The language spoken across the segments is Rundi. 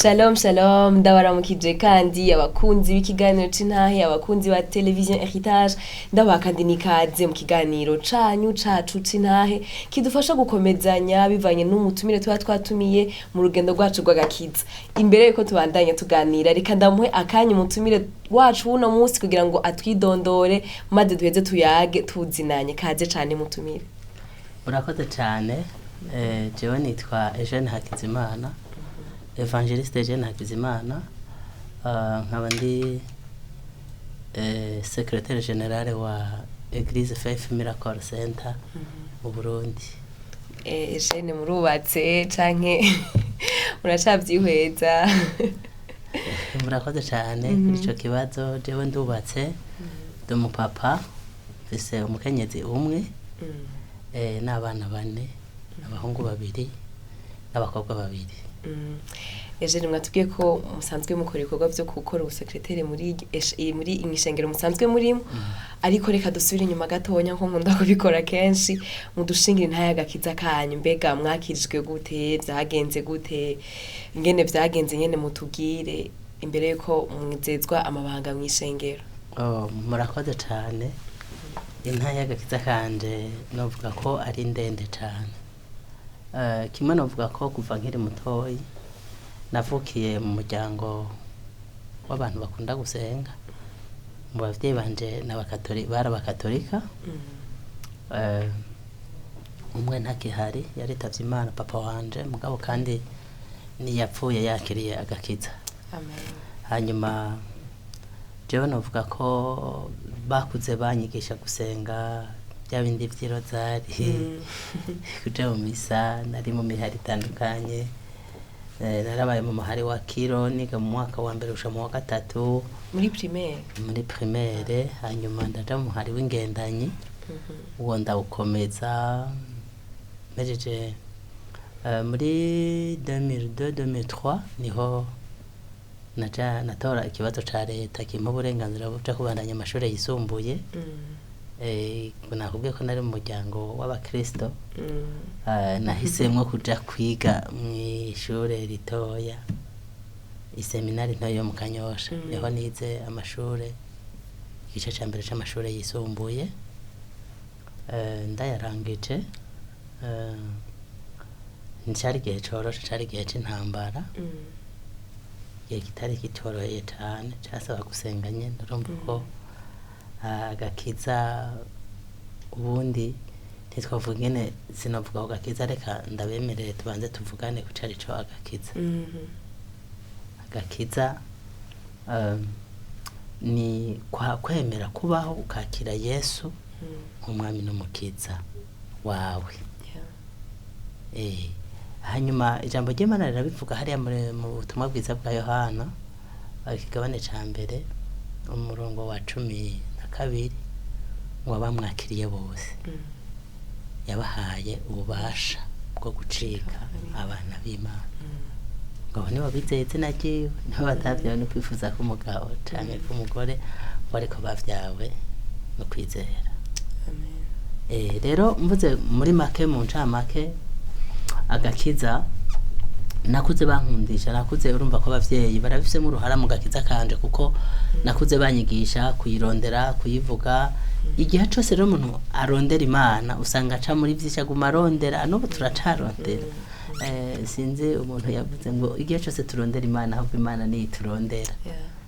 Shalom shalom, ndabaramukije kandi abakunzi b'ikiganiro c'intahe, abakunzi ba Television Heritage, ndabaha kandi n'ikaze mu kiganiro canyu cacu c'intahe kidufasha gukomezanya bivanye n'umutumire tuba twatumiye mu rugendo rwacu rw'agakiza. Imbere yuko tubandanya tuganira, reka ndamuhe akanya umutumire wacu w'uno munsi kugira ngo atwidondore, maze duheze tuyage tuzinanye. Kaze cane mutumire. Urakoze cyane. Jewe nitwa Eugene Hakizimana, Evangeliste Eugene Hakizimana. Nkaba ndi secrétaire général wa Eglise Faith Miracle Center mu Burundi. Eugene, murubatse canke muracavyihweza? Murakoze cyane kuri ico kibazo. Jewe ndubatse, ndi umupapa, mfise umukenyezi umwe n'abana bane, abahungu babiri n'abakobwa babiri. Eugene, mwatubwiye ko musanzwe mukora ibikorwa vyo gukora ubusekreteri muri ishengero musanzwe murimo, ariko reka dusubire inyuma gatonya, nko nkunda kubikora kenshi, mudushingira intahe y'agakiza kanyu. Mbega mwakirijwe gute? Vyagenze gute? Ingene vyagenze nyene mutubwire imbere yuko mwizezwa amabanga mw'ishengero. Oh, murakoze cyane. Intahe y'agakiza kanje novuga ko ari ndende cyane. Kimwe novuga ko kuva nkiri mutoyi navukiye mu muryango w'abantu bakunda gusenga. Mu bavyeyi banje n'abakatori, bari abakatolika. Umwe ntakihari, yaritavye Imana, papa wanje, mugabo kandi ntiyapfuye yakiriye agakiza. Amen. Hanyuma jewe novuga ko bakuze banyigisha gusenga, bya bindi vy'irozari, kuja mu misa. Nari mu mihari itandukanye. Narabaye mu muhari wa kiro, niga mu mwaka wa mbere gushika mu wa gatatu. Muri primaire? Muri primaire. Hanyuma ndaja mu muhari w'ingendanyi, uwo ndawukomeza. Mpejeje muri 2002 2003 niho naja natora ikibazo ca leta kimpa uburenganzira buja kubandanya amashure yisumbuye. Nakubwiye ko nari mu muryango w'abakristo. Nahisemwo kuja kwiga mw'ishure ritoya, iseminari ntoya yo mu Kanyosha. Niho nize amashure, igice ca mbere c'amashure yisumbuye. Ndayarangije, nticari igihe coroshe, cari igihe c'intambara, igihe kitari kitoroheye cane, casaba gusenga nyene. Urumva ko agakiza ubundi ntitwavuga ingene, sinovuga ku gakiza. Reka ndabemerere tubanze tuvugane ku cari co agakiza. Agakiza ni kwa kwemera kubaho ukakira Yesu nk'umwami n'umukiza wawe. Hanyuma ijambo ry'Imana rirabivuga hariya mu butumwa bwiza bwa Yohana, ikigabane ca mbere, umurongo wa 12, ngo abamwakiriye bose yabahaye ububasha bwo gucika abana b'Imana, ngo abo nibo bizeye izina ryiwe, nibo batavyawe no kwifuza k'umugabo canke k'umugore, ngo ariko bavyawe no kwizera. Amen. Rero mvuze muri make, mu ncamake, agakiza nakuze bankundisha, nakuze, urumva ko abavyeyi barabifisemo uruhara mu gakiza kanje, kuko nakuze banyigisha kuyirondera, kuyivuga igihe cose. Rero umuntu arondera Imana usanga aca muri vyinshi, aguma arondera, n'ubu turacarondera. Sinzi umuntu yavuze ngo igihe cose turondera Imana, ahubwo Imana niyo iturondera.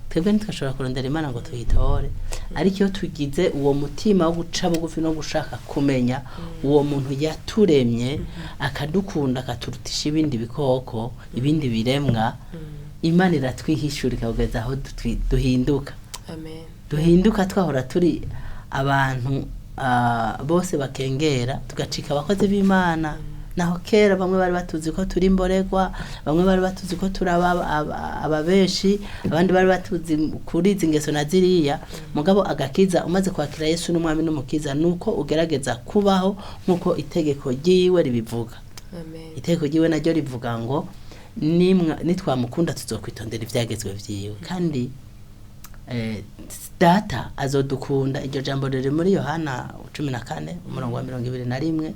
Twebwe ntitwashobora kurondera Imana ngo tuyitore, ariko iyo tugize uwo mutima wo guca bugufi no gushaka kumenya uwo muntu yaturemye, akadukunda, akaturutisha ibindi bikoko, ibindi biremwa, Imana iratwihishura ikageza aho duhinduka. Amen. Duhinduka twahora turi abantu bose bakengera, tugacika abakozi b'Imana. Naho kera bamwe bari batuzi ko turi imboregwa, bamwe bari batuzi ko turi ababeshi, abandi bari batuzi kuri izi ngeso na ziriya. Mugabo agakiza, umaze kwakira Yesu n'umwami n'umukiza, nuko ugerageza kubaho nk'uko itegeko ryiwe ribivuga. Amen. Itegeko ryiwe naryo rivuga ngo nitwamukunda tuzokwitondera ivyagezwe vyiwe, kandi data azodukunda. Iryo jambo riri muri Yohana 14, umurongo wa 21.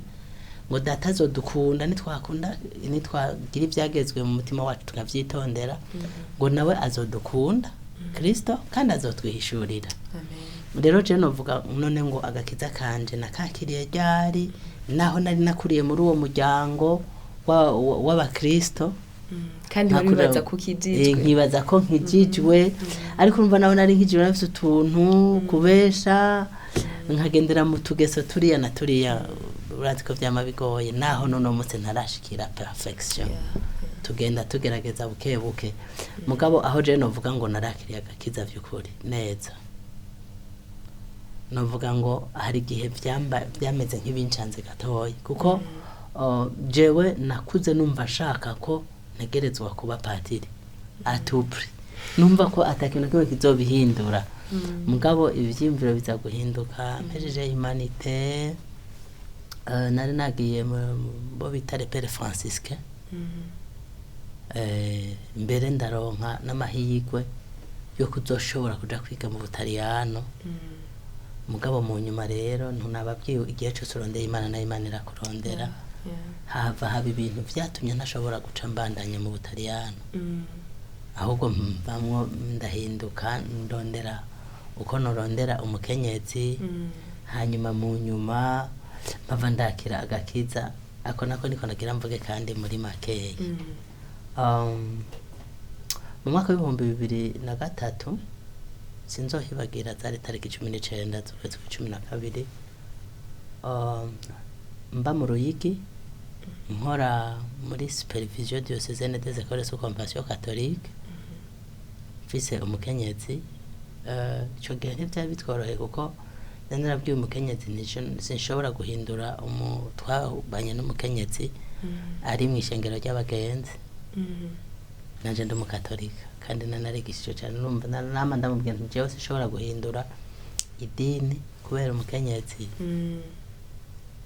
Ngo Data azodukunda nitwakunda, nitwagira ibyagezwe mu mutima wacu tukavyitondera, ngo nawe azodukunda Kristo kandi azotwihishurira. Amen. Rero je novuga none ngo agakiza kanje nakakiriye ryari, naho nari nakuriye muri uwo muryango w'abakristo? Kandi wari wibaza ko ukijijwe. Nkibaza ko nkijijwe, ariko urumva naho nari nkijijwe nafise utuntu kubesha, nkagendera mu tugeso turiya na turiya. Urazi ko vyama bigoye, naho none munsi ntarashikira perfection. Tugenda tugerageza buke buke. Mugabo aho je novuga ngo narakiriye agakiza vy'ukuri neza, novuga ngo hari igihe vyameze nk'ibincanze gatoya, kuko jewe nakuze numva nshaka ko ntegerezwa kuba patiri à tout prix, numva ko atakintu kimwe kizobihindura. Mugabo ivyiyumviro biza guhinduka mpejeje humanités. Nari nagiye mu bo bita les Pères Franciscains. Mbere ndaronka n'amahirwe yo kuzoshobora kuja kwiga mu Butaliyano. Mugabo mu nyuma rero, ntunababwiye, igihe cose urondeye Imana nayo Imana irakurondera. Hava haba ibintu vyatumye ntashobora guca mbandanya mu Butaliyano, ahubwo mvamwo ndahinduka, ndondera uko norondera umukenyezi. Hanyuma mu nyuma mpava ndakira agakiza. Ako nako niko nagira mvuge kandi muri makeya. Mu mwaka w'2003, sinzohibagira, zari tariki 19 z'ukwezi kwa 12, mba mu Ruyigi, nkora muri supervision diocésaine des écoles sous compassion catholique, mfise umukenyezi. Ico gihe ntivyari bitworoheye, kuko nari narabwiye umukenyezi nti sinshobora guhindura twabanye n'umukenyezi ari mw'ishengero ry'abagenzi, nanje ndi umukatolika kandi nanarigishije cane. Urumva nama ndamubwira nti jewe sinshobora guhindura idini kubera umukenyezi.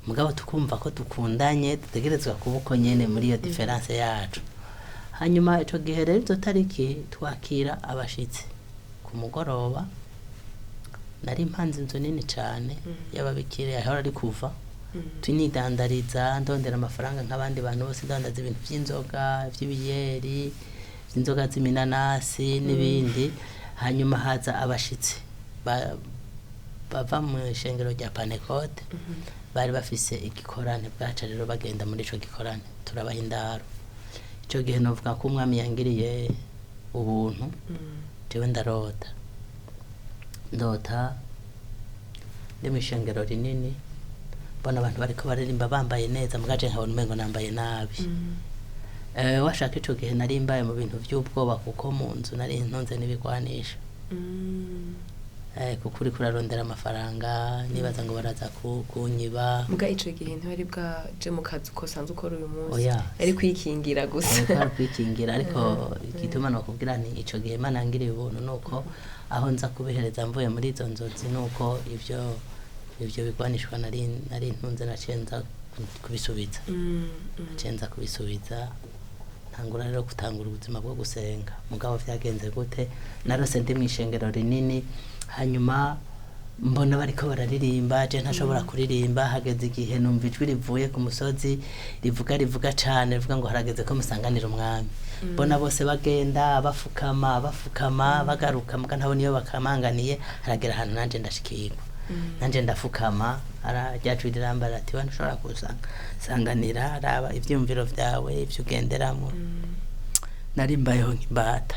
Mugabo tukumva ko dukundanye, dutegerezwa kuba uko nyene muri iyo différence yacu. Hanyuma ico gihe rero, izo tariki twakira abashitsi ku mugoroba, nari mpanze inzu nini cane y'ababikira yahora ari kuva tunidandariza, ndondera amafaranga nk'abandi bantu bose, ndandaza ibintu vy'inzoga, vy'ibiyeri, vy'inzoga z'iminanasi n'ibindi. Hanyuma haza abashitsi bava mu ishengero rya Pentecôte, bari bafise igikorane. Bwaca rero bagenda muri ico gikorane, turabaha indaro. Ico gihe novuga ko Umwami yangiriye ubuntu. Jewe ndarota, ndota ndi mw'ishengero rinini, mbona abantu bariko baririmba bambaye neza, mugaje nkabona umengo nambaye nabi. Washaka ico gihe nari mbaye mu bintu vy'ubwoba, kuko mu nzu nari ntunze n'ibigwanisho. Kuko uriko urarondera amafaranga, nibaza ngo baraza kunyiba. Muga ico gihe ntiwari bwaje mu kazi uko usanzwe ukora uyu munsi? Oya. Ari kwikingira gusa. Kwari kwikingira, ariko igituma nokubwira nti ico gihe Imana yangiriye ubuntu, nuko aho nza kubihereza mvuye muri izo nzozi, nuko ivyo bigwanishwa nari ntunze naciye nza kubisubiza. Naciye nza kubisubiza, ntangura rero gutangura ubuzima bwo gusenga. Mugabo vyagenze gute? Narose ndi mw'ishengero rinini, hanyuma mbona bariko bararirimba, je ntashobora kuririmba. Hageze igihe numva ijwi rivuye ku musozi, rivuga, rivuga cane, rivuga ngo harageze ko musanganira Umwami. Mbona bose bagenda bafukama, bafukama, bagaruka, muga ntabona iyo bakamanganiye. Haragera ahantu nanje ndashikirwa, nanje ndafukama. Ara rya jwi rirambara ati: "Wa ntushobora kusanganira, raba ivyiyumviro vyawe, ivyo ugenderamwo." Nari mbayeho nk'imbata,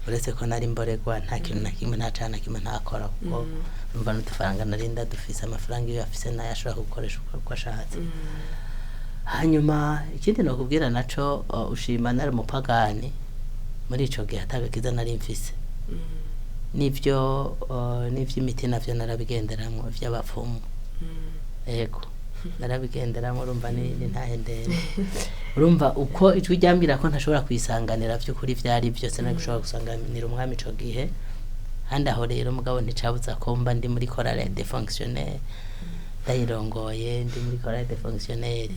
uretse ko nari mboregwa, nta kintu na kimwe, nta cana kimwe ntakora, kuko numva n'udufaranga nari ndadufise. Amafaranga iyo afise nayo ashobora gukoresha uko ashatse. Hanyuma ikindi nokubwira naco, ushima nari umupagani muri ico gihe, atagakiza nari mfise. Nivyo n'ivy'imiti navyo narabigenderamwo, ivy'abapfumu. Ego, narabigenderamwo. Urumva ni ntahe ndende. Urumva uko ijwi ryambwira ko ntashobora kwisanganira, vy'ukuri vyari vyose nari gushobora gusanganira Umwami ico gihe. Handi aho rero, mugabo nticabuza ko mba ndi muri chorale de fonctionnaire, ndayirongoye, ndi muri chorale de fonctionnaire,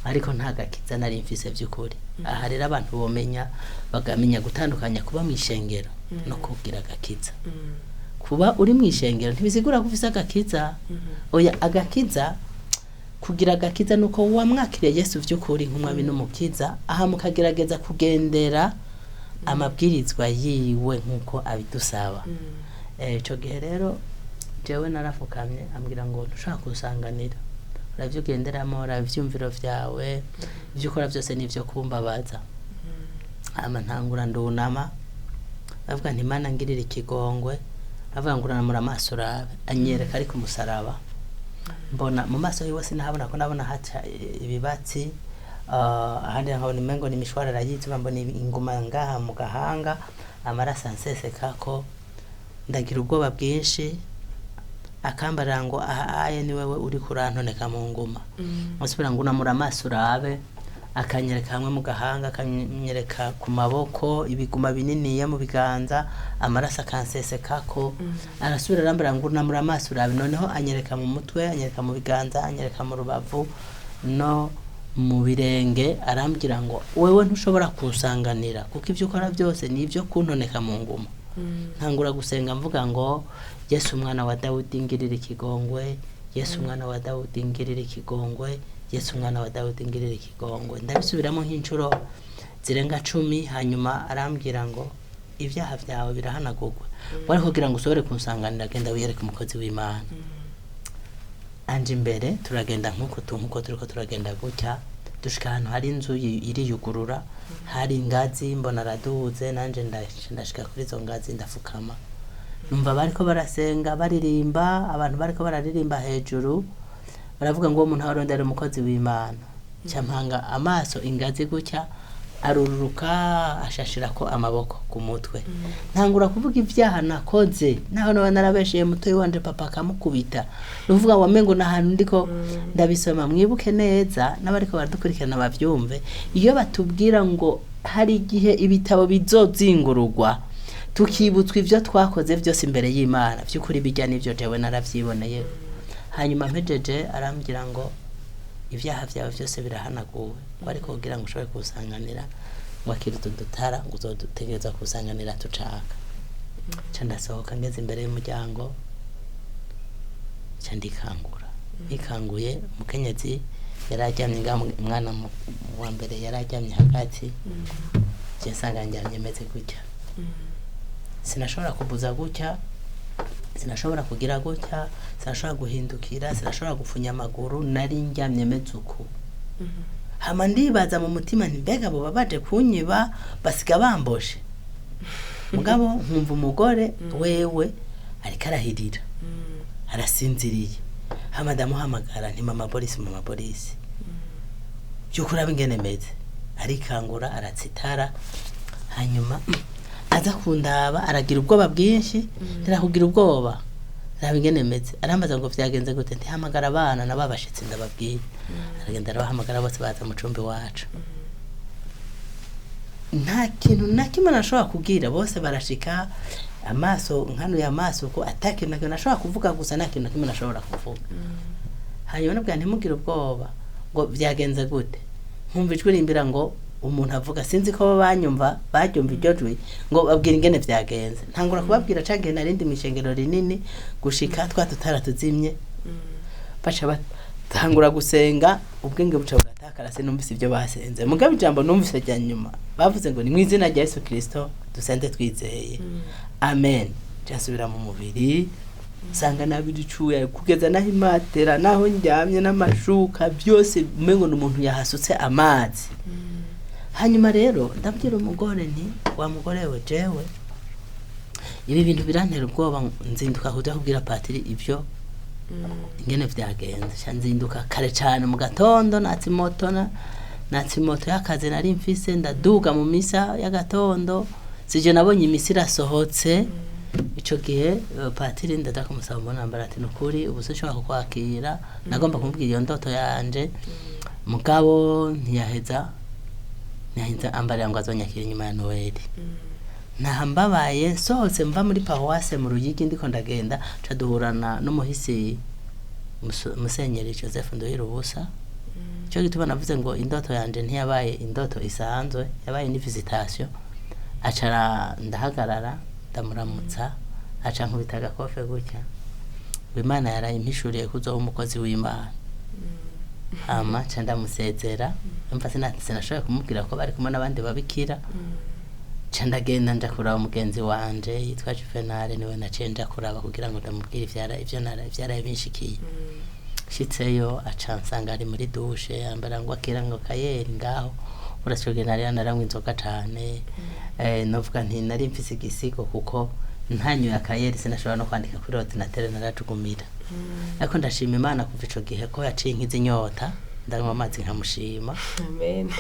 ariko nta gakiza nari mfise vy'ukuri. Aha rero abantu bomenya, bagamenya gutandukanya kuba mw'ishengero no kugira agakiza. Kuba uri mw'ishengero ntibisigura ko ufise agakiza. Oya, agakiza Kugira agakiza nuko wamwakiriye Yesu vy'ukuri nk'umwami n'umukiza, aha mukagerageza kugendera amabwirizwa yiwe nk'uko abidusaba. Ico gihe rero jewe narafukamye, ambwira ngo ntushaka kusanganira, uravyo ugenderamo, uraba ivyumviro vyawe, ivyo ukora vyose nivyo kumbabaza. Hama ntangura ndunama, avuga nti Mana ngirira ikigongwe, avuga ngo uranamura amaso urabe, anyereka ari ku musaraba, mbona mu maso yiwe sinahabona ko nabona haca ibibatsi, ahandi nkabona umengo ni imishwarara y'izuba, mbona inguma ngaha mu gahanga, amaraso ansesekako, ndagira ubwoba bwinshi. Akambarira ngo aha aye ni wewe uri kurantoneka mu nguma. Asubira ngo unamura amaso urabe, akanyereka hamwe mu gahanga, akanyereka ku maboko, ibiguma bininiya mu biganza, amaraso akansesekako. Arasubira arambwira ngo unamura amaso urabe, noneho anyereka mu mutwe, anyereka mu biganza, anyereka mu rubavu no mu birenge, arambwira ngo wewe ntushobora kunsanganira kuko ibyo ukora byose ni ibyo kuntoneka mu nguma. Ntangura gusenga mvuga ngo Yesu umwana wa Dawudi ngirira ikigongwe, Yesu umwana wa Dawudi ngirira ikigongwe, Yesu umwana wa Dawudi ngirira ikigongwe. Ndabisubiramo nk'inshuro zirenga 10. Hanyuma arambwira ngo ibyaha byawe birahanagurwa, wari kugira ngo usobore kunsanganira, genda wiyereke umukozi w'Imana. Anje imbere turagenda nk'uko nkuko turiko turagenda gutya, dushika ahantu hari inzu iriyugurura, hari ingazi, mbona araduze, nanje ndashika kuri izo ngazi ndafukama, numva bariko barasenga baririmba, abantu bariko bararirimba hejuru baravuga ngo uwo muntu arondera umukozi w'Imana. Nca mpanga amaso ingazi gutya, arururuka ashashirako amaboko ku mutwe, ntangura kuvuga ibyaha nakoze, naho noba narabesheye mutoyi wanje papa akamukubita, nuvuga wamengo n'ahantu ndiko ndabisoma. Mwibuke neza n'abariko baradukurikirana bavyumve, iyo batubwira ngo hari igihe ibitabo bizozingururwa tukibutswa ivyo twakoze vyose imbere y'Imana, vy'ukuri bijya n'ivyo jewe naravyiboneye. Hanyuma mpejeje arambwira ngo ibyaha byawe byose birahanaguwe, ngo ariko kugira ngo ushobore kusanganira ngo akira utu dutara ngo uzodutegereza kusanganira tucaka. Nca ndasohoka, ngeze imbere y'umuryango nca ndikangura. Nikanguye, umukenyezi yari aryamye ngaha, umwana wa mbere yari aryamye hagati, nje nsanga ndyamye meze gutya, sinashobora kubuza gutya, sinashobora kugira gutya, sinashobora guhindukira, sinashobora gufunya amaguru, nari ndyamye meze uku. Hama ndibaza mu mutima nti mbega boba baje kunyiba basiga bamboshe? Mugabo nkumva umugore wewe ariko arahirira, arasinziriye. Hama ndamuhamagara nti mama Boris, mama Boris, by'ukuri abe ingene meze. Arikangura aratsitara, hanyuma aza kundaba aragira ubwoba bwinshi, ntirakugira ubwoba, raba ingene meze. Arambaza ngo vyagenze gute? Ntihamagara abana nabo abashitsi ndababwira. Aragenda arabahamagara bose baza mu cumbi wacu, nta kintu na kimwe nashobora kubwira, bose barashika, amaso nkanuye amaso ko ata kintu na kimwe nashobora kuvuga, gusa nta kintu na kimwe nashobora kuvuga. Hanyuma nabwira ntimugire ubwoba, ngo vyagenze gute? Nkumva ijwi rimbira ngo umuntu avuga, sinzi ko banyumva baryumva iryo jwi, ngo babwira ingene vyagenze. Ntangura kubabwira ca gihe narindi mw'ishengero rinini gushika twa tutara tuzimye, baca batangura gusenga, ubwenge buca buratakara, sinumvise ibyo basenze. Mugabo ijambo numvise rya nyuma bavuze ngo ni mu izina rya Yesu Kristo dusenze twizeye, amen. Nsubira mu mubiri nsanga nabiricuye kugeza naho imatera naho ndyamye n'amashuka byose umengo ni umuntu yahasutse amazi. Hanyuma rero ndabwira umugore nti wa mugore we, jewe ibi bintu birantera ubwoba, nzinduka kuja kubwira patiri ibyo ingene vyagenze. Ca nzinduka kare cane mu gatondo, natsa imoto natsa imoto y'akazi nari mfise, ndaduga mu misa y'agatondo, sije nabonye imisa irasohotse. Ico gihe patiri ndaja kumusaba mbona ati nukuri ubu sinshobora kukwakira, nagomba kumubwira iyo ndoto yanje, mugabo ntiyaheza ambarira ngo azonyakira inyuma ya Noeli. Ntaha mbabaye, nsohotse mva muri paruwase mu Ruyigi, ndiko ndagenda ca duhurana n'umuhisi Musenyeri Joseph Nduhira-Ubusa. Ico gituma navuze ngo indoto yanje ntiyabaye indoto isanzwe, yabaye ni visitation. Aca ndahagarara ndamuramutsa, aca nkubita agakofe gutya ngo Imana yaraye impishuriye kuzoba umukozi w'Imana. Hama nca ndamusezera, umva sinashoboye kumubwira ko bari kumwe n'abandi babikira. Nca ndagenda nja kuraba umugenzi wanje yitwa Juvenal, niwe naciye nja kuraba kugira ngo ndamubwire ivyaraye binshikiye. Nshitseyo aca nsanga ari muri douche, yambara ngo akira ngo kayeri ngaho. Urashoge nari naranywa inzoga cane, novuga nti nari mfise igisigo kuko ntanyoye akayeri sinashobora no kwandika kuri ordinateur, narajugumira. Ariko ndashima Imana kuva ico gihe ko yaciye inkiza inyota, ndanywa amazi nkamushima. Amen.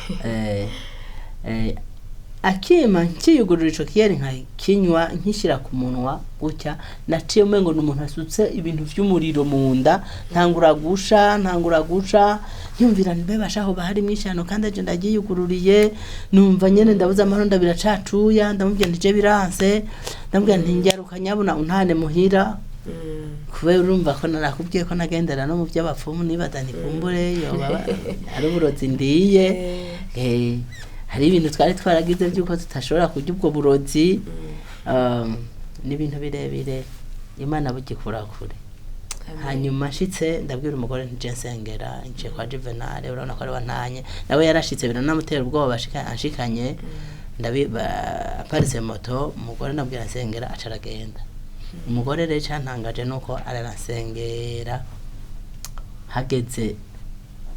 Akima nkiyugurura ico kiyeri nkakinywa, nkishyira ku munwa gutya, naciye umengo ni umuntu asutse ibintu vy'umuriro mu nda, ntangura gusha, ntangura gusha, nyumvira mbe bashaho bahari mw'ishano kandi aje ndagiyugururiye, numva nyene ndabuze amahoro, ndabiracacuya, ndamubwira nti je biranse, ndamubwira nti njyaruka nyabuna untane muhira. Kubera urumva ko narakubwiye ko nagendera no mu by'abapfumu, nibaza nti kumbure yoba ari uburozi ndiye. Hari ibintu twari twaragize by'uko tutashobora kurya ubwo burozi. Ni ibintu birebire, Imana bugikura kure. Amen. Hanyuma nshitse ndabwira umugore nti je nsengera nciye kwa Juvenal, urabona ko ari wantanye, nawe yarashitse biranamutera ubwoba, anshikanye aparitse moto, umugore ndabwira nsengera, aca aragenda. Umugore rero icyantangaje nuko ararasengera, hageze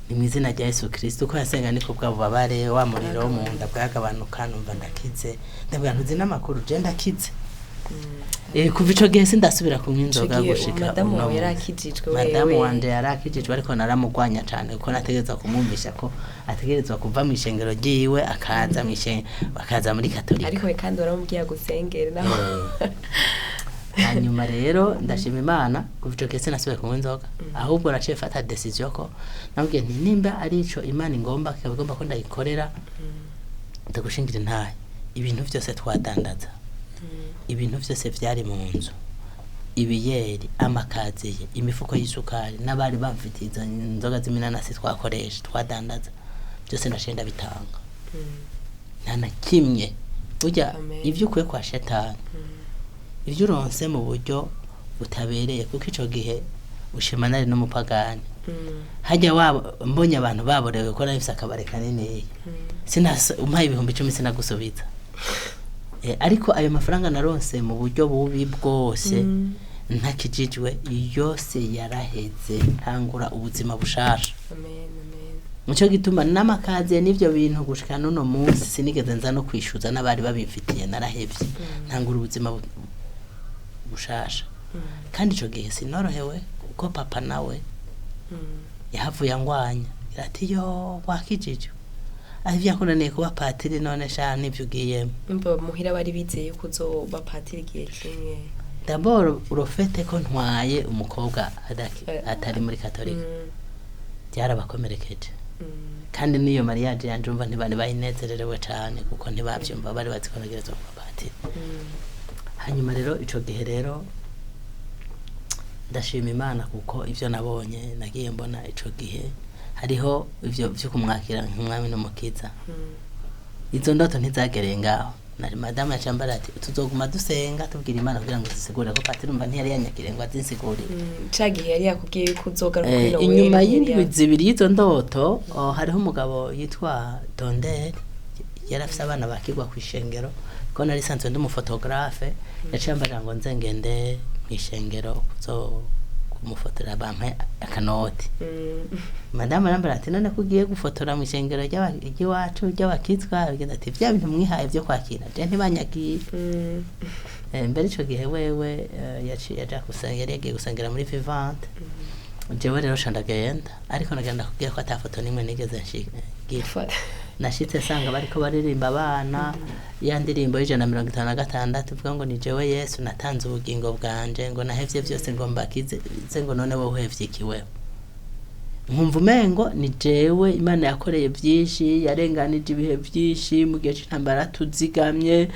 ni mu izina rya Yesu Kristo, uko yasenga niko bwa bubabare wa muriro wo mu nda bwagabanuka, numva ndakize. Ndabwira ntuzi n'amakuru, je ndakize. Kuva ico gihe sindasubira kunywa inzoga gihe gushika madamu uno wawe munsi. yarakijijwe Madamu wewe. wanje yarakijijwe, ariko naramugwanya cane kuko nategerezwa kumwumvisha ko ategerezwa kuva mw'ishengero ryiwe akaza mw'ishengero, akaza muri Katolika. Ariko we kandi waramubwiye agusengere naho. Hanyuma rero ndashima Imana, kuva ico gihe sinasubiye kunywa inzoga, ahubwo naciye mfata decision ko namubwiye nti nimba ari ico Imana ingomba, ikaba igomba ko ndayikorera, ndagushingira intahe, ibintu vyose twadandaza, ibintu vyose vyari mu nzu, ibiyeri, amakaziye, imifuko y'isukari, n'abari bamfitiye izo nzoga z'iminanasi twakoresha twadandaza, byose naciye ndabitanga, nta na kimwe. Burya Amen. ivyo ukuye kwa shetani, ivyo uronse mu buryo butabereye, kuko ico gihe ushima nari n'umupagani, hajya wabo mbonye abantu baborewe ko nari mfise akabare kaniniya, umpaye 10,000 sinagusubiza. Ariko ayo mafaranga naronse mu buryo bubi bwose ntakijijwe, yose yaraheze, ntangura ubuzima bushasha. Amen, amen. Nico gituma n'amakaziye n'ivyo bintu gushika n'uno munsi sinigeze nza no kwishuza n'abari babimfitiye, narahevye, ntangura ubuzima bushasha. Kandi ico gihe sinorohewe kuko papa nawe yahavuye angwanya, ati yo wakijijwe, ari vyakunaniye kuba patiri, none sha nivyo ugiyemo. Umva muhira bari bizeye ko uzoba patiri igihe kimwe. D'abord urofete ko ntwaye umukobwa atari muri Katolika, byarabakomerekeje. Kandi n'iyo mariage yanje umva ntibari bayinezererewe cane kuko ntibavyumva, bari bazi ko ntegerezwa kuba patiri. Hanyuma rero ico gihe rero ndashima Imana kuko ivyo nabonye nagiye mbona ico gihe hariho ivyo vyo kumwakira nk'umwami n'umukiza. Izo ndoto ntizagereye ngaho, nari madamu yacambara ati tuzoguma dusenga tubwira Imana kugira ngo zisigure ko patiri, umva ntiyari yanyakiriye ngo azinsigurire. Ca gihe yari yakubwiye yuko uzogaruka kuri Noel, Inyuma ntiyari y'indwi 2 y'izo ndoto, hariho umugabo yitwa Donderi, yari afise abana bakigwa kw'ishengero, ko nari sanzwe ndi umufotografe, yaciye ambarira ngo nze ngende mw'ishengero kuzo kumufotora bampe akanoti. Madamu arambwira ati none ko ugiye gufotora mw'ishengero ry'iwacu ry'abakizwa, agenda ati vya bintu mwihaye vyo kwakira je ntibanyagiye. Mbere ico gihe wewe yaciye aja gusenga, yari yagiye gusengera muri Vivante. Jewe rero ca ndagenda, ariko nagenda kubwira ko ata foto nimwe nigeze ngira. Nashitse nsanga bariko baririmba abana ya ndirimbo y'156 ivuga ngo ni jewe Yesu natanze ubugingo bwanje, ngo nahevye vyose ngo mbakize, ngo none wowe uhevye iki wewe? Nkumva umengo ni jewe Imana yakoreye vyinshi, yarenganije ibihe vyinshi mu gihe c'intambara, tuzigamye,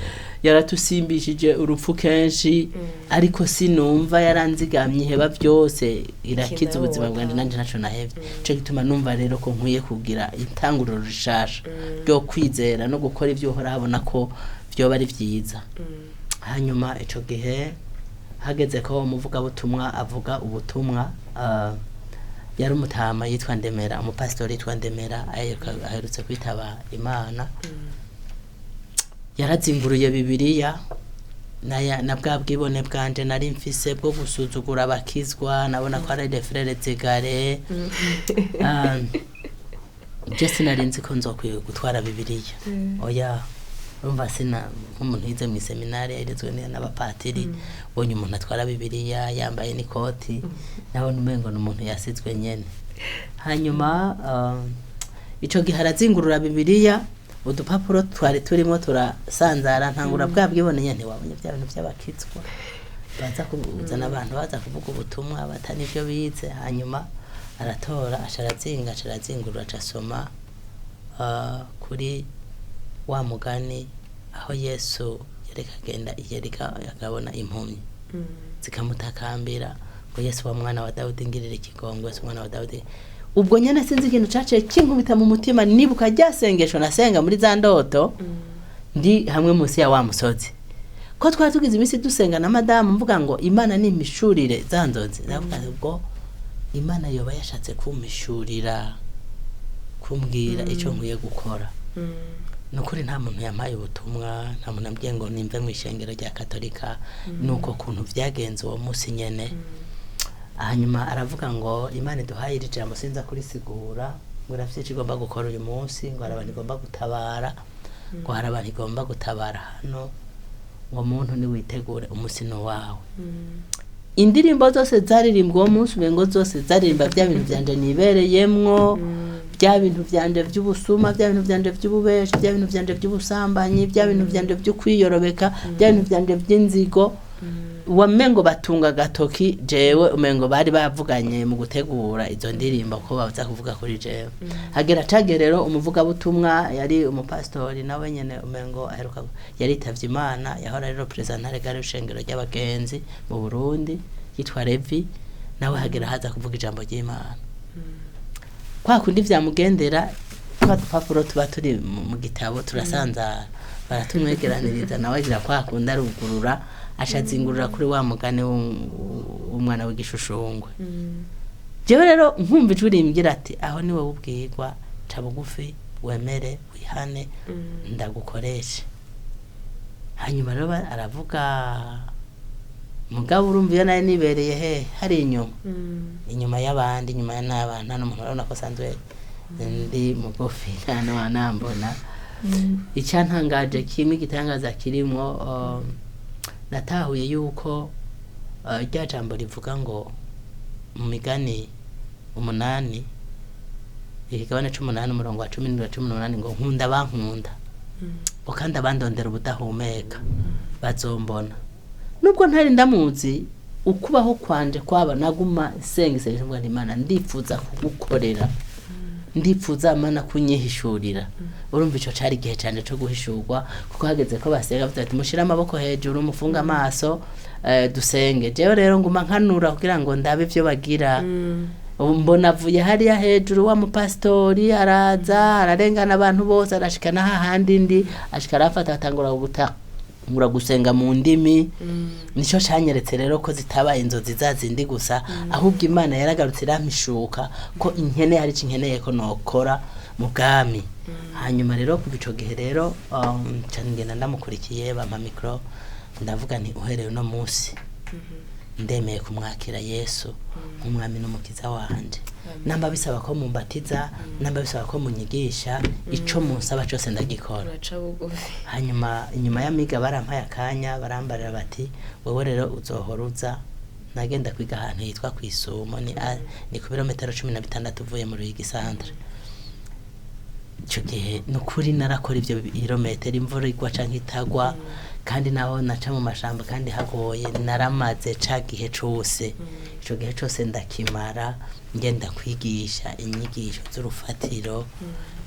yaratusimbishije urupfu kenshi, ariko sinumva yaranzigamye iheba vyose irakiza ubuzima bwanje, nanje ntaco nahevye. Ico gituma numva rero ko nkwiye kugira itanguriro rishasha ryo kwizera no gukora ivyo uhoraho abona ko vyoba ari vyiza. Hanyuma ico gihe hageze ko umuvugabutumwa avuga ubutumwa, Yari umutama yitwa Ndemera, umupasitori yitwa Ndemera, aherutse kwitaba Imana. Yarazinguruye Bibiliya na bwa bwibone bwanje nari mfise bwo gusuzugura abakizwa, nabona ko ari refrere zigare. Je sinari nzi ko nzokwiye gutwara Bibiliya, oya. Urumva sina nk'umuntu yize mu iseminari, yarezwe n'abapatiri, ubonye umuntu atwara Bibiliya yambaye n'ikoti, nabona umengo ni umuntu yasizwe nyene. Hanyuma ico gihe arazingurura Bibiliya, udupapuro twari turimo turasanzara, ntangura bwa bwibone nyene, wabonye bya bintu by'abakizwa baza kuzana abantu baza kuvuga ubutumwa batari ibyo bize. Hanyuma aratora, aca arazinga, aca arazingurura, aca asoma kuri wa mugani aho Yesu yareka agenda yereka akabona impumyi zikamutakambira ngo: "Yesu wa mwana wa Dawudi, ngirira ikigongwe, Yesu mwana wa Dawudi." Ubwo nyene sinzi ikintu caciye kinkubita mu mutima, nibuka rya sengesho nasenga muri za ndoto ndi hamwe munsi ya wa musozi, ko twari tugize iminsi dusenga na madamu, mvuga ngo Imana nimpishurire za nzozi. Ndavuga nti ubwo Imana yoba yashatse kumpishurira, kumbwira ico nkwiye gukora. Nukuri nta muntu yampaye ubutumwa, nta muntu ambwiye ngo nimve mu ishengero rya Katolika. Nuko kuntu vyagenze uwo munsi nyene. Hanyuma aravuga ngo Imana iduhaye iri jambo, sinza kurisigura, ngo irafite ico igomba gukora uyu munsi, ngo hari abantu igomba gutabara, ngo hari abantu igomba gutabara hano, ngo muntu niwitegure, umunsi ni uwawe. Indirimbo zose zaririmbwa uwo munsi, umengo zose zaririmba bya bintu vyanje nibereyemwo, bya bintu vyanje vy'ubusuma, bya bintu vyanje vy'ububeshi, bya bintu vyanje vy'ubusambanyi, bya bintu vyanje vyo kwiyorobeka, bya bintu vyanje vy'inzigo. Wamengo batunga agatoki jewe, umengo bari bavuganye mu gutegura izo ndirimbo ko baza kuvuga kuri jewe. Hagera cage rero umuvugabutumwa yari umupasitori nawe nyene, umengo aheruka yaritavye Imana, yahora rero president regare y'ishengero ry'abagenzi mu Burundi, yitwa Levi, nawe hagera haza kuvuga ijambo ry'Imana. Kwa kundi vyamugendera, twa dupapuro tuba turi mu gitabo turasanzara, baratumwegeraniriza, nawe agira kwa kundi arugurura, acazingurura kuri wa mugani w'umwana w'igishushungwe. Jewe rero nkumva ijwi rimbwira ati: "Aho ni wowe ubwirwa, ca bugufi, wemere, wihane, ndagukoreshe." Hanyuma rero aravuga, mugabo urumva iyo nari nibereye he hari inyuma, inyuma y'abandi, inyuma ya n'abana, nta n'umuntu urabona ko asanzwe ndi mugufi, nta n'uwanambona. Icyantangaje kimwe, igitangaza kirimo, natahuye yuko rya jambo rivuga ngo mu Migani 8, ikigabane c'8, umurongo wa 17 na 18, ngo: "Nkunda abankunda, ngo kandi abandondera ubudahumeka bazombona." Nubwo ntari ndamuzi, ukubaho kwanje kwaba naguma nsenga isengesho mvuga nti: "Imana, ndifuza kugukorera, ndipfuza Mana kunyihishurira." Urumva ico cari igihe canje co guhishurwa, kuko hageze ko basenga, bavuze ati: "Mushire amaboko hejuru, mufunge amaso, dusenge." Jewe rero nguma nkanura kugira ngo ndabe ivyo bagira. Ubu mbona avuye hariya hejuru wa mupasitori, araza ararengana abantu bose, arashika na hahandi ndi, ashika arafata, atangura gutangura gusenga mu ndimi. Nico canyeretse rero ko zitabaye inzozi za zindi gusa, ahubwo Imana yaragarutse irampishuka ko inkene hari ico inkeneye ko nokora mu bwami. Hanyuma rero kuva ico gihe rero, nca ngenda ndamukurikiye, bampa mikoro, ndavuga nti: "Uhereye uno munsi ndemeye kumwakira Yesu nk'umwami n'umukiza wanje. Namba bisaba ko mumbatiza, namba bisaba ko munyigisha, ico munsaba cose ndagikora." Uraca bugufi. Hanyuma inyuma y'amiga barampaye akanya, barambarira bati: "Wewe rero uzohora uza." Nagenda kwiga ahantu hitwa kw'Isumo, ni ku birometero 16 uvuye mu Ruyigi centre. Ico gihe nukuri narakora ivyo birometero, imvura igwa canke itagwa, kandi naho naca mu mashamba kandi hagoye. Naramaze ca gihe cose, ico gihe cose ndakimara ngenda kwigisha inyigisho z'urufatiro.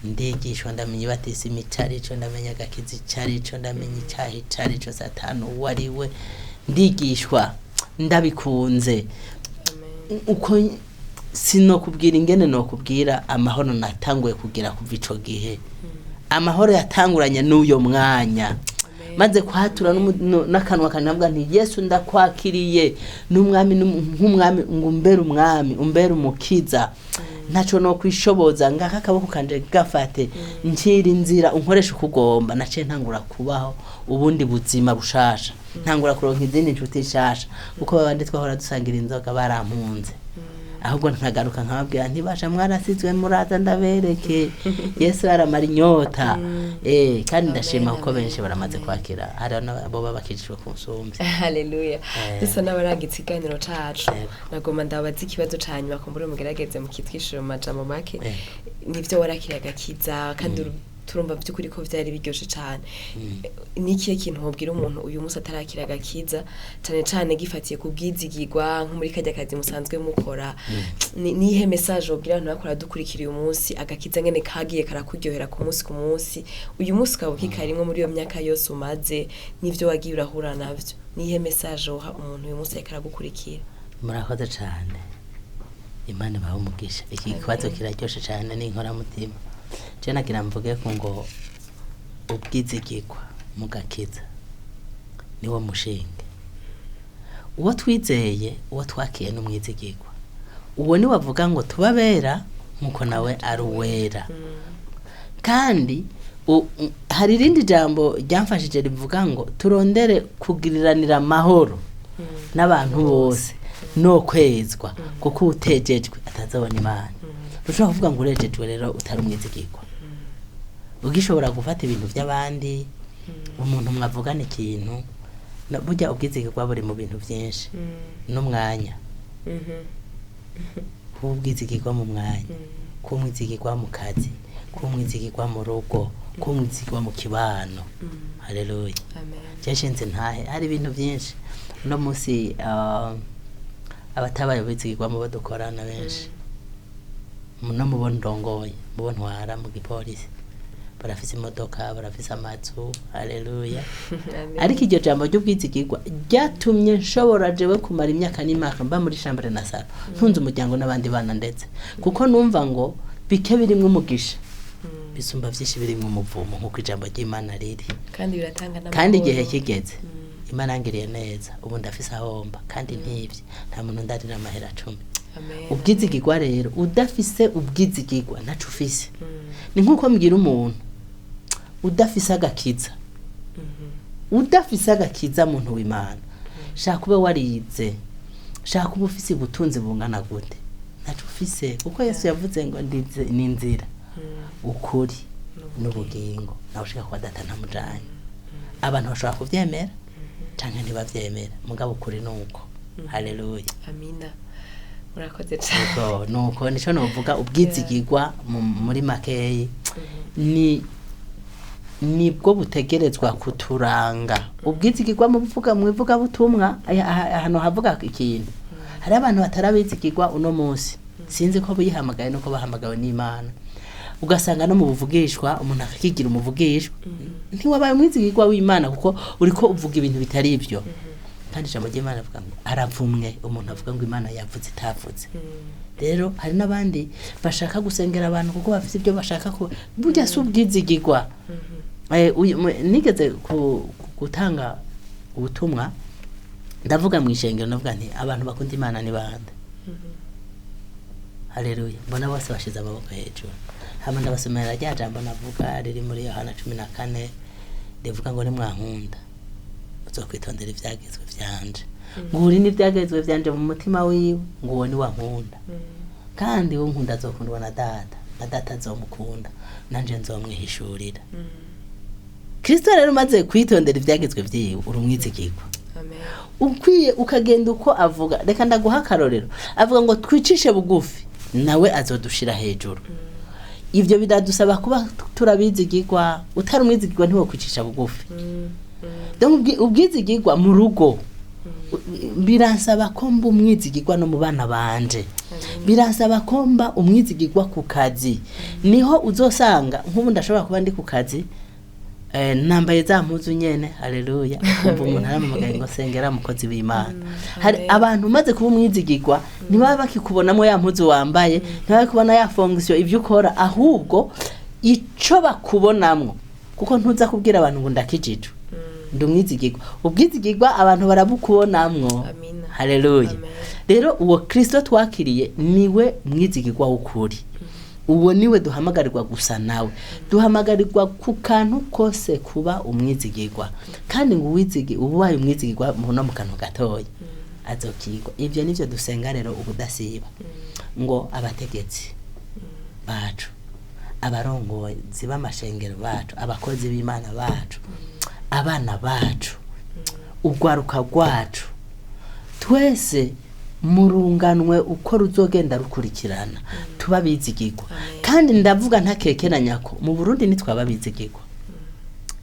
Ndigishwa, ndamenya ibatisimu ico arico, ndamenya agakiza ico arico, ndamenya icaha ico arico, Satani uwo ari we. Ndigishwa ndabikunze. Uko sinokubwira ingene nokubwira amahoro natanguye kugira kuva ico gihe, amahoro yatanguranye n'uyo mwanya. Maze kwatura n'akanwa kanje navuga nti Yesu ndakwakiriye n'umwami, nk'umwami, ngo umbere umwami, umbere umukiza, ntaco no kwishoboza, ngaka akaboko kanje gafate, ncira inzira, unkoresha uko ugomba. Naciye ntangura kubaho ubundi buzima bushasha, ntangura kuronka izindi nshuti nshasha, kuko babandi twahora dusangira inzoga barampunze. Ahubwo nkagaruka nkababwira ntibasha, mwarasizwe, muraza ndabereke Yesu aramara inyota. Kandi ndashima kuko benshi baramaze kwakira, hari nabo babakijijwe ku nsumbi. Haleluya. Dusa n'abarangitse ikiganiro cacu. Yego. Nagomba ndabaza ikibazo ca nyuma, kumbura mugerageze mukitwishura mu majambo make. Yego. Nivyo, warakiriye agakiza kandi turumva by'ukuri ko vyari biryoshe cane. Ni ikihe kintu wobwira umuntu uyu munsi atarakira agakiza, cane cane gifatiye ku bwizigirwa, nko muri karya kazi musanzwe mukora? Nihe message wobwira abantu bakora dukurikira uyu munsi, agakiza ngene kagiye karakuryohera ku munsi ku munsi, uyu munsi ukaba ukikarimwo muri iyo myaka yose umaze n'ivyo wagiye urahura navyo? Nihe message woha umuntu uyu munsi ariko aragukurikira? Murakoze cane, Imana ibahe umugisha. Iki kibazo kiraryoshe cane, ni inkoramutima. Je nagira mvuge ko ngo ubwizigirwa mu gakiza niwo mushinge. Uwo twizeye, uwo twakiye n'umwizigirwa, uwo ni wavuga ngo tubabera nkuko nawe ari uwera. Kandi hari irindi jambo ryamfashije rivuga ngo turondere kugiriranira amahoro n'abantu bose no kwezwa, kuko utejejwe atazabona Imana. Ushobora kuvuga ngo urejejwe rero utari umwizigirwa, ugishobora gufata ibintu by'abandi, umuntu mwavugana ikintu. Burya ubwizigirwa buri mu bintu byinshi n'umwanya, kuba ubwizigirwa mu mwanya, kuba umwizigirwa mu kazi, kuba umwizigirwa mu rugo, kuba umwizigirwa mu kibano. Haleluya. Amen. Byashinze ntahe, hari ibintu byinshi uno munsi, abatabaye ubwizigirwa mu bo dukorana benshi, no mu bo ndongoye, mu bo ntwara mu gipolisi, barafise imodoka, barafise amazu. Haleluya. Amen. Ariko iryo jambo ry'ubwizigirwa ryatumye nshobora jewe kumara imyaka n'imyaka mba muri chambre na salon, ntunze umuryango n'abandi bana, ndetse kuko numva ngo bike birimwo umugisha bisumba vyinshi birimwo umuvumo, nk'uko ijambo ry'Imana riri. Kandi biratanga n'amahoro. Kandi igihe kigeze, Imana yangiriye neza, ubu ndafise ahomba kandi ntibye, nta muntu ndarira amahera 10. Amen. Ubwizigirwa rero, udafise ubwizigirwa ntaco ufise. Ni nk'uko mbwira umuntu udafise agakiza, udafise agakiza, muntu w'Imana, shaka ube warize, shaka ube ufise ubutunzi bungana gute, ntaco ufise, kuko Yesu yavuze ngo ni inzira, ukuri n'ubugingo, nawe ushika kwa Data ntamujanye. Abantu bashobora kuvyemera canke ntibavyemera, mugabo ukuri nuko. Haleluya. Amina, murakoze cyane. Nuko nuko nico novuga ubwizigirwa muri makeyi ni nibwo butegerezwa kuturanga. Ubwizigirwa mu buvuga mu ivugabutumwa, ahantu havuga ikintu, hari abantu batarabizigirwa uno munsi, sinzi ko bihamagaye nuko bahamagawe n'Imana, ugasanga no mu buvugishwa umuntu akakigira umuvugishwa, ntiwabaye umwizigirwa w'Imana kuko uriko uvuga ibintu bitari ibyo. Kandi ijambo ry'Imana rivuga ngo aravumwe umuntu avuga ngo Imana yavuze itavuze. Rero hari n'abandi bashaka gusengera abantu kuko bafite ibyo bashaka, ko burya si ubwizigirwa. Nigeze gutanga ubutumwa, ndavuga mu ishengero, ndavuga nti abantu bakunda Imana ni bande? Haleluya. Mbona bose bashize amaboko hejuru. Hama ndabasomera rya jambo navuga riri muri Yohana 14, rivuga ngo nimwankunda uzokwitondera ivyagezwe vyanje, nguri n'ivyagezwe vyanje mu mutima wiwe, ngo uwo ni wankunda. Kandi uwo nkunda azokundwa na Data, na Data azomukunda, nanje nzomwihishurira. Kristo rero, umaze kwitondera ivyagezwe vyiwe, uri umwizigirwa. Amen. Ukwiye ukagenda uko avuga. Reka ndaguha akarorero. Avuga ngo twicishe bugufi, nawe azodushira hejuru. Ibyo biradusaba kuba turabizigirwa. Utari umwizigirwa ntiwokwicisha bugufi. Donc ubwizigirwa mu rugo biransaba ko mba umwizigirwa, no mu bana banje biransaba ko mba umwizigirwa, ku kazi niho uzosanga nk'ubu ndashobora kuba ndi ku kazi, nambaye za mpuzu nyene. Haleluya. Kumva umuntu arampamagaye ngo sengera mukozi w'Imana. Hari Amen. abantu umaze kuba umwizigirwa, ntibaba bakikubonamo ya mpuzu wambaye, ntibaba bakibona ya fonction, ibyo ukora, ahubwo ico bakubonamwo, kuko ntuza kubwira abantu ngo ndakijijwe. Ndi umwizigirwa. Ubwizigirwa abantu barabukubonamwo. Amina. Haleluya. Amen. Rero uwo Kristo twakiriye niwe mwizigirwa w'ukuri. Uwo niwe duhamagarirwa gusa nawe. Duhamagarirwa ku kantu kose kuba umwizigirwa. Kandi ngo uwizigi ubaye umwizigirwa no mu kantu gatoya azokigwa. Ivyo nivyo dusenga rero ubudasiba. Ngo abategetsi bacu, abarongozi b'amashengero bacu, abakozi b'Imana bacu, abana bacu, urwaruka rwacu, twese murunganwe uko ruzogenda rukurikirana tuba bizigirwa. Kandi ndavuga ntakekeranya ko mu Burundi nitwaba bizigirwa,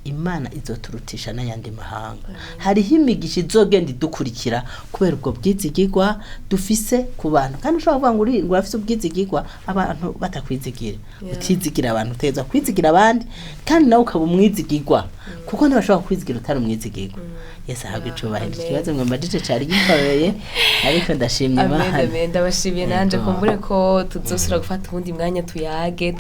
Imana izoturutisha n'ayandi mahanga. Hariho imigisha izogenda idukurikira kubera ubwo bwizigirwa dufise ku bantu. Kandi ushobora kuvuga ngo ngo urafise ubwizigirwa, abantu batakwizigira. Utizigira abantu, utegerezwa kwizigira abandi, kandi nawe ukaba umwizigirwa, kuko ntibashobora kwizigira utari umwizigirwa. Yesu ahabwe icubahiro. Amen. Ikibazo mwambajije cari gikomeye, ariko ndashimye Amen, Imana. amen. Ndabashimiye nanje. Yego. Kumbure ko tuzosubira gufata uwundi mwanya tuyage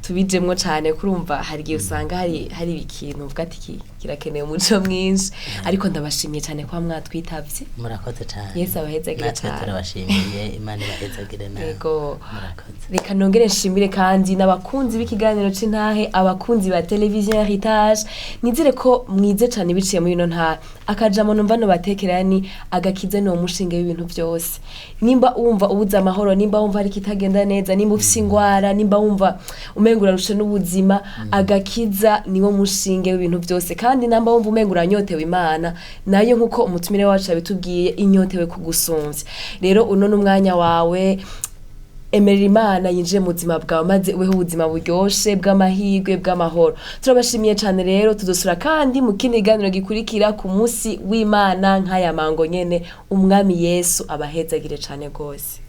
tubijemwo cane. Kurumva hari igihe usanga hari ikintu uvuga ati iki kirakeneye umuco mwinshi, ariko ndabashimiye cane kuba mwatwitavye. Murakoze cane. Yesu abahezagire Natwe cane. turabashimiye, Imana ibahezagire nawe. Yego. Murakoze. Reka nongere nshimire kandi n'abakunzi b'ikiganiro c'intahe, abakunzi ba televiziyo Heritage. Nizere ko mwize cane biciye muri ino ntahe. Akajambo numva nobatekera ni agakiza ni uwo mushinge w'ibintu byose. Nimba wumva ubuze amahoro, nimba wumva hari ikitagenda neza, nimba ufise ingwara, nimba wumva umenga urarushe n'ubuzima, agakiza niwo mushinge w'ibintu byose. Kandi namba wumva umenga uranyotewe Imana nayo, nkuko umutumire wacu yabitubwiye, inyotewe kugusumvya. Rero uno n'umwanya wawe, emerera Imana yinjiye mu buzima bwawe, maze ubeho ubuzima buryoshe bw'amahirwe, bw'amahoro. Turabashimiye cyane. Rero tudusura kandi mu kindi kiganiro gikurikira ku munsi w'Imana nk'aya mango nyene. Umwami Yesu abahezagire cyane rwose.